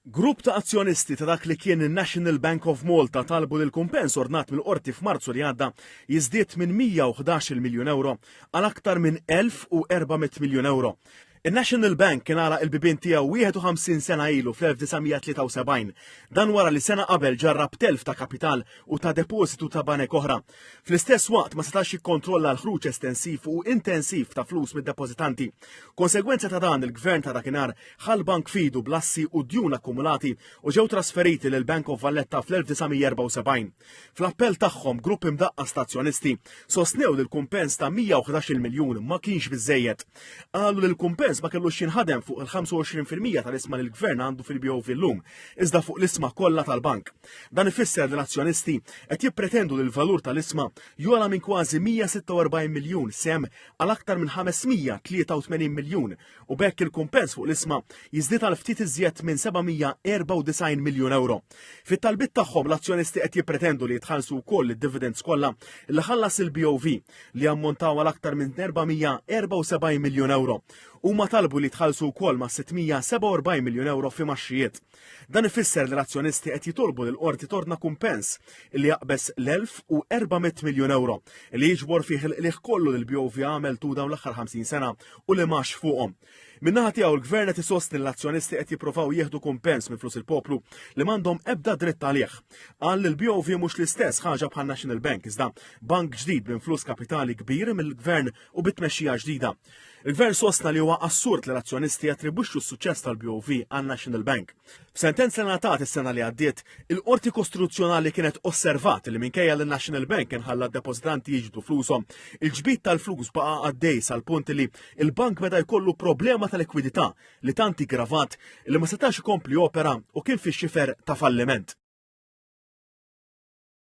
Grupp ta' azzjonisti ta' dak li kien in-National Bank of Malta talbu li l-kumpens ordnat mill-Qorti f'Marzu li għadda jiżdied minn 111-il miljun ewro għal aktar minn 1,400 miljun ewro. In-National Bank kien għalaq il-bibien tiegħu 51 sena ilu fl-1973. Dan wara li sena qabel ġarrab telf ta' kapital u ta' depożitu ta' banek oħra. Fl-istess waqt ma setax jikkontrolla l-ħruġ estensiv u intensiv ta' flus mid-depożitanti. Konsegwenza ta' dan il-gvern ta' dakinhar ħa l-bank f'idu bl-assi u d-djun akkumulati u ġew trasferiti lil Bank of Valletta fl-1974. Fl-appell tagħhom grupp imdaqqas ta' azzjonisti sostnew li l-kumpens ta' 111 miljun ma kienx biżejjed. Qalu li l-kumpens ma kellux jinħadem fuq il-25% tal-isma li l-gvern għandu fil-BOV llum, iżda fuq l-isma kollha tal-bank. Dan ifisser li l-azzjonisti qed jippretendu li l-valur tal-isma jogħla minn kważi 146 miljun sehem għal aktar minn 583 miljun u b'hekk il-kumpens fuq l-isma jiżdied għal ftit iżjed minn 794 miljun euro. Fit-talbiet tagħhom l-azzjonisti qed jippretendu li jitħallsu wkoll id-dividends kollha li ħallas il-BOV li ammontaw għal aktar minn 474 miljun euro. Huma talbu li jitħallsu wkoll ma' 647 miljun euro fi maxxijiet. Dan ifisser li l-azzjonisti qed jitolbu li l-qorti torna kumpens li jaqbeż l-1400 miljun euro li jiġbor fih il-qligħ kollu li l-BOV għamel tul dawn l-aħħar 50 sena u li max fuqhom. Min-naħa tiegħu l-gvern qed isostni l-azzjonisti qed jippruvaw jieħdu kumpens minn flus il-poplu li m'għandhom ebda dritt għalih. Qal li l-BOV mhux l-istess ħaġa bħal National Bank iżda bank ġdid b'influss kapitali kbir mill-gvern u bit-tmexxija ġdida. Il-gvern sostna li huwa assurd li l-azzjonisti jattribwixxu s-suċċess tal-BOV għan National Bank. F'sentenza li ngħatat is-sena li għaddiet, il-Qorti Kostituzzjonali kienet osservat li minkejja li National Bank kien ħalla d-depożitanti jiġbdu flushom, il-ġbid tal-flus baqa' għaddej sal-punt li il-bank beda jkollu problema ta' likwidità li tant iggravat li ma setax ikompli opera u kien fix-xifer ta' falliment.